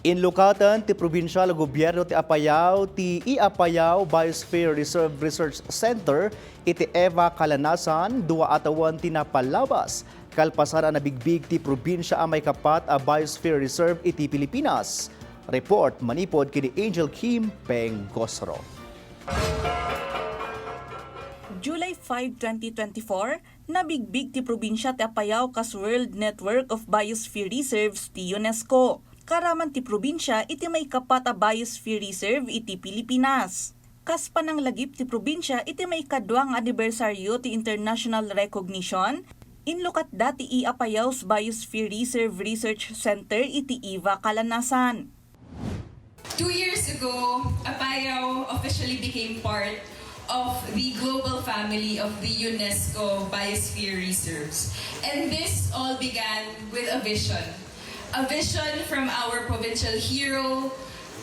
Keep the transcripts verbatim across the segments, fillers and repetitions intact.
Inlukaten ti probinsial a gobierno ti Apayao ti Apayao Biosphere Reserve Research Center iti Eva Calanasan, dua a tawen ti napalabas, kalpasan a nabigbig ti probinsia a maikapat a biosphere reserve iti Pilipinas. Report manipod ken ni Angel Kim Pengosro. July five, twenty twenty-four, nabigbig ti probinsia ti Apayao kas World Network of Biosphere Reserves ti UNESCO. Karaman ti probinsia iti maikapat a biosphere reserve iti Pilipinas. Kas pananglagip ti probinsia iti maikadua nga anibersaryo ti international recognition, inlukatda ti Apayao's Biosphere Reserve Research Center iti Eva Calanasan. Two years ago, Apayao officially became part of the global family of the UNESCO Biosphere Reserves. And this all began with a vision. A vision from our provincial hero,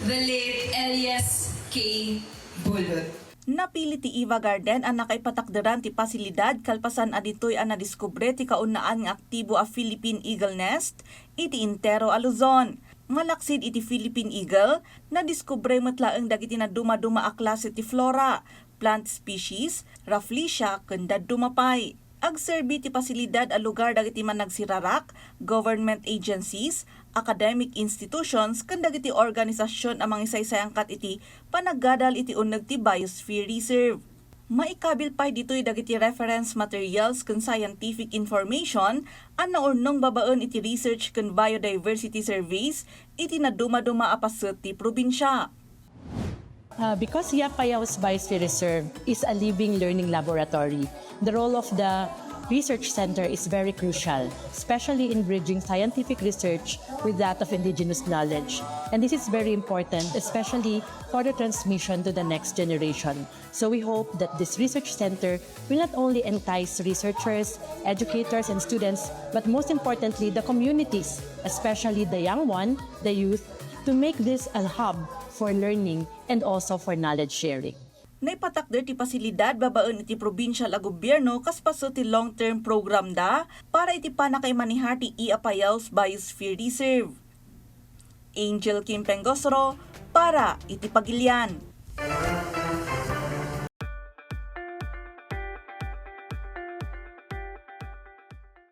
the late Elias K. Bulut. Napili ti Eva Garden a nakaipatakderan ti pasilidad kalpasan a ditoy a nadiskubre ti kaunaan nga aktibo a Philippine Eagle Nest iti entero a Luzon. Malaksid iti Philippine Eagle, nadiskubre met laeng dagiti nadumaduma a klase ti flora, plant species, rafflesia, ken dadduma pay. Agserbi ti pasilidad a lugar dagiti managsirarak, government agencies, academic institutions, ken dagiti organisasyon a mangisaysayaangkat iti panaggadal iti uneg ti Biosphere Reserve. Maikabil pay ditoy dagiti reference materials ken scientific information a naurnong babaen iti research ken biodiversity surveys iti nadumaduma a paset ti probinsia. Uh, because Yapayao's Biosphere Reserve is a living learning laboratory, the role of the research center is very crucial, especially in bridging scientific research with that of indigenous knowledge. And this is very important, especially for the transmission to the next generation. So we hope that this research center will not only entice researchers, educators, and students, but most importantly, the communities, especially the young one, the youth, to make this a hub for learning and also for knowledge sharing. Naipatakder ti pasilidad babaen iti probinsial a gobierno kas paset ti long-term program da para iti pannakaimanehar ti Apayao's Biosphere Reserve. Angel Kim Pengosro para iti Pagilian.